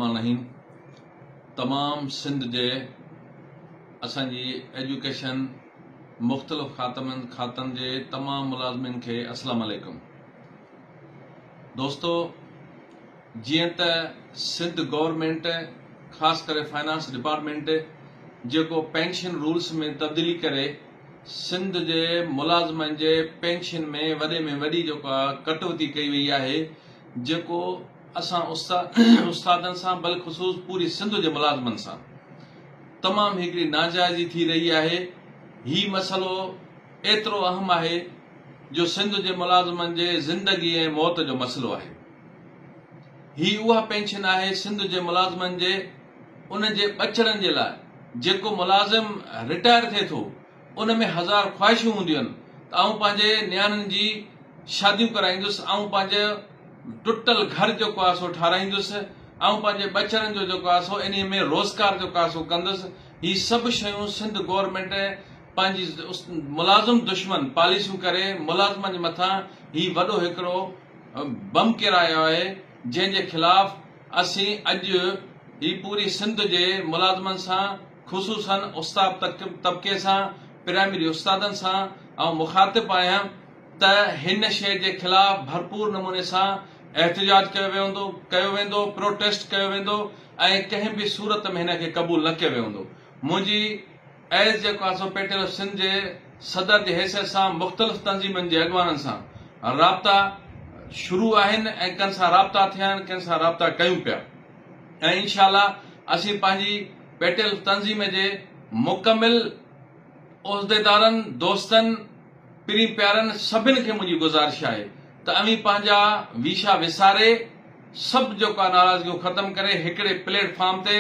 الرحمٰن الرحيم تمام سنڌ جي اسان جي ايجوڪيشن مختلف خاتمن کاتن جي تمام ملازمين کي السلام عليڪم دوستو جيئن ته سنڌ گورنمينٽ خاص ڪري فائنانس ڊپارٽمينٽ جيڪو پينشن رولس ۾ تبديلي ڪري سنڌ جي ملازمن جي پينشن ۾ وڏي ۾ وڏي جيڪا ڪٽوتي ڪئي وئي آهي جيڪو اسان استادن سان بلخصوص پوري سنڌ جي ملازمن سان تمام هڪڙي ناجائزي ٿي رهي آهي هي مسئلو ايترو اهم آهي جو سنڌ جي ملازمن جي زندگي ۽ موت جو مسئلو آهي هي اها پينشن آهي سنڌ جي ملازمن جي انهن جي ٻچڙن جي لاء جيڪو ملازم رٽائر ٿئي ٿو ان ۾ هزار خواهشون هونديون آهن ته آئون پنهنجي نياڻين جي شاديون ڪرائيندس آئون پنهنجو ٽٽل گهر جيڪو آهي سو ٺاراهيندس آئون پنهنجي ٻچڙن جو جيڪو آهي سو انهي ۾ روزگار جيڪو آهي سو ڪندس هي سڀ شيون سنڌ گورنمينٽ پنهنجي ملازم دشمن پاليسيون ڪري ملازمن جي مٿان هي وڏو هڪڙو بم ڪيرايو آهي جنهن جي خلاف اسين اڄ هي پوري سنڌ جي ملازمن سان خصوصاً استاد طبقي سان پرائمري استادن سان آئون مخاطب آهيان ته هن شيء جي خلاف ڀرپور نموني سان احتجاج ڪيو ويندو ڪيو ويندو پروٽيسٽ ڪيو ويندو ۽ ڪنهن به صورت ۾ هن کي قبول نه ڪيو ويندو منهنجي ايز جيڪو آهي سو پيٽل آف سنڌ جي صدر جي حيثيت سان مختلف تنظيمن جي اڳواڻن سان رابطا شروع آهن ۽ ڪن سان رابطا ٿيا آهن ڪن سان رابطا ڪيون پيا ۽ انشاء الله اسين پنهنجي پيٽل تنظيم جي مڪمل عهديدارن دوستن پرين پيارن سڀن کي منهنجي گذارش آهي ته اوهين پنهنجا ويشا وساري سڀ جيڪا ناراضگيون ختم ڪري هڪڙي پليٽ فارم تي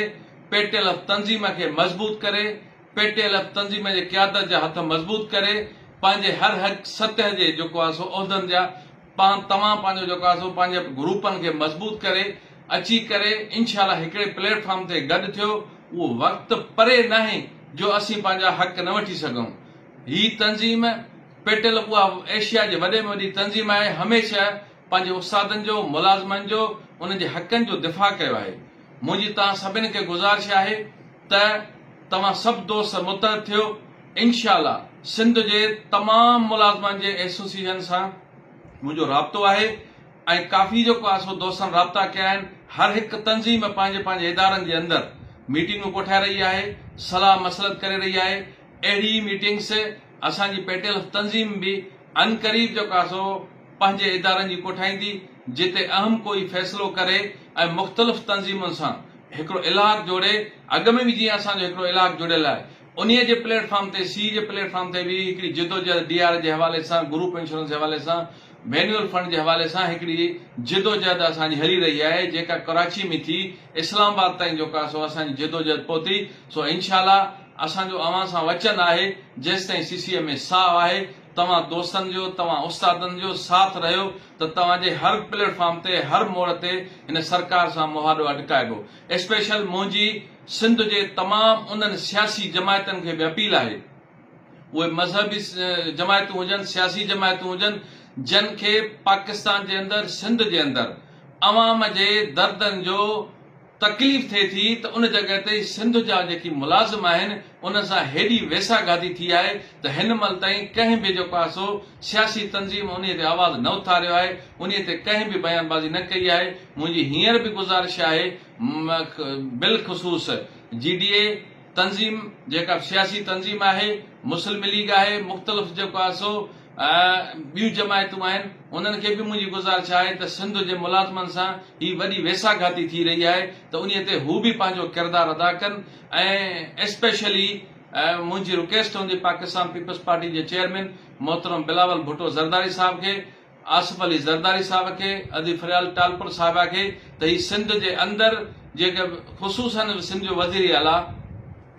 پي ٽي ايل ايف تنظيم کي مضبوط ڪري، پي ٽي ايل ايف تنظيم جي قيادت جا هٿ مضبوط ڪري، پنهنجي هر هڪ سطح جي جيڪو آهي سو عهدن جا پان توهان پنهنجو جيڪو آهي سو پنهنجي گروپن کي مضبوط ڪري اچي ڪري انشاء الله هڪڙي پليٽ فارم تي گڏ ٿيو اهو وقت پري ناهي جو اسين پنهنجا حق نه وٺي سگهون هي تنظيم پي ٽي ايل ايف اها ايشيا جي وڏي ۾ وڏي تنظيم آهي هميشه پنهنجي استادن جو ملازمن جو انهن جي حقن جو دفاع ڪيو آهي. منهنجي توهان سڀن کي گذارش آهي ته توهان سڀ دوست متحد ٿيو انشاء الله سنڌ جي تمام ملازمن جي ايسوسيئيشن سان منهنجو رابطو آهي ۽ ڪافي جيڪو آهي سو دوستن رابطا ڪيا آهن هر هڪ تنظيم پنهنجي پنهنجي ادارن جي اندر ميٽنگون ڪوٺائي رهي آهي صلاح مصلحت ڪري رهي آهي اهڙي ئي ميٽنگس اسان جي پيٽيل تنظيم به عنقريب جيڪو آهي سو پنهنجي ادارن جي ڪوٺائيندي جتي اهم ڪوئي فيصلو ڪري ۽ مختلف تنظيمن سان هڪڙو الحاق جوڙي اڳ ۾ به جيئن اسان جو هڪڙو الحاق جڙيل آهي انهيء جي پليٽ فارم تي سي جي پليٽ فارم تي به هڪڙي جدوجهد ڊي آر جي حوالي سان گروپ انشورنس جي حوالي سان وينيول فنڊ جي حوالي سان هڪڙي جدوجهد اسان جي هلي رهي آهي جيڪا ڪراچي ۾ ٿي اسلام آباد تائين جيڪو آهي سو اسان جي جدوجهد پهتي سو انشاء الله اسان جو اوهان سان وچن آهي جيستائين سي سي اي ۾ ساهه آهي توهان دوستن جو، توهان استادن جو ساٿ رهيو ته توهان جي هر پليٽ فارم تي هر موڙ تي هن سرڪار سان مهاڏو اٽڪائبو. اسپيشل منهنجي سنڌ جي تمام انهن سياسي جماعتن کي به اپيل آهي اهي مذهبي جماعتون هجن سياسي جماعتون هجن جن کي پاڪستان جي اندر سنڌ جي اندر عوام جي دردن جو تڪليف ٿئي ٿي ته ان جڳهه تي سنڌ جا جيڪي ملازم آهن انهن سان هيڏي ويساهه گهاتي ٿي آهي ته هن مهل تائين ڪنهن به جيڪو آهي سو سياسي تنظيم انهي تي آواز نه اٿاريو آهي انهي تي ڪنهن به بيان بازي نه ڪئي آهي منهنجي هينئر به گذارش آهي بالخصوص جي ڊي اي تنظيم جيڪا سياسي تنظيم آهي مسلم ليگ آهي مختلف جيڪو آهي سو ٻيون جماعتون آهن انهن کي به منهنجي گذارش آهي ته سنڌ جي ملازمن سان هي وڏي ويساهه گهاتي ٿي رهي آهي ته انهي تي هو به پنهنجو ڪردار ادا ڪن ۽ اسپيشلي منهنجي رڪيسٽ هوندي پاڪستان پيپلز پارٽي جي چيئرمين محترم بلاول ڀٽو زرداري صاحب کي آصف علي زرداري صاحب کي ادي فريال ٽالپر صاحبه کي ته هي سنڌ جي اندر جيڪي خصوصا سنڌ جو وزير اعليٰ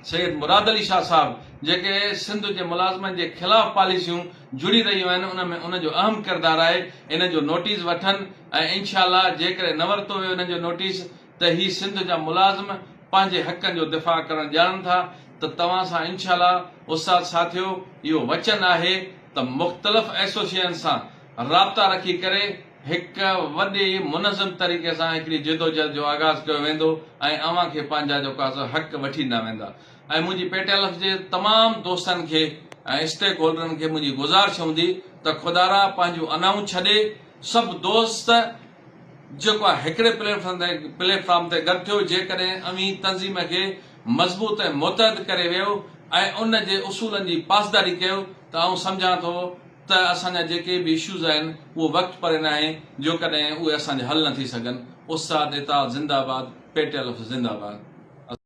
سيد مراد علي شاهه صاحب جيڪي سنڌ جي ملازمن جي خلاف پاليسيون جڙي رهيون آهن ان ۾ ان جو اهم ڪردار آهي انهن جو نوٽيس وٺن ۽ انشاء الله جيڪڏهن نه ورتو ويو انهن جو نوٽيس ته هي سنڌ جا ملازم پنهنجي حقن جو دفاع ڪرڻ ڄاڻن ٿا ته توهان سان انشاء الله استاد ساٿيو اهو وچن آهي ته مختلف ايسوسيئن سان رابطا رکي ڪري هڪ وڏي منظم طريقي سان هڪڙي جدوجهد جو آغاز ڪيو ويندو ۽ اوهان کي پنهنجا جيڪو آهي سو حق وٺي ڏنا ويندا ۽ منهنجي پي ٽي ايل ايف جي تمام دوستن کي ۽ اسٽيڪ هولڊرن کي منهنجي گذارش هوندي ته خدارا پنهنجون انائون ڇڏي سڀ دوست جيڪو آهي هڪڙي پليٽ فارم تي گڏ ٿيو جيڪڏهن اوهين تنظيم کي مضبوط ۽ متحد ڪري ويو ۽ ان جي اصولن جي پاسداري ڪيو ته آئون سمجهان ٿو ته اسان جا جيڪي به اشوز آهن اهو وقت پري ناهي جو ڪڏهن اهي اسان جا حل نه ٿي سگهن. استاد اتحاد زنده آباد، پي ٽي الف زنده آباد.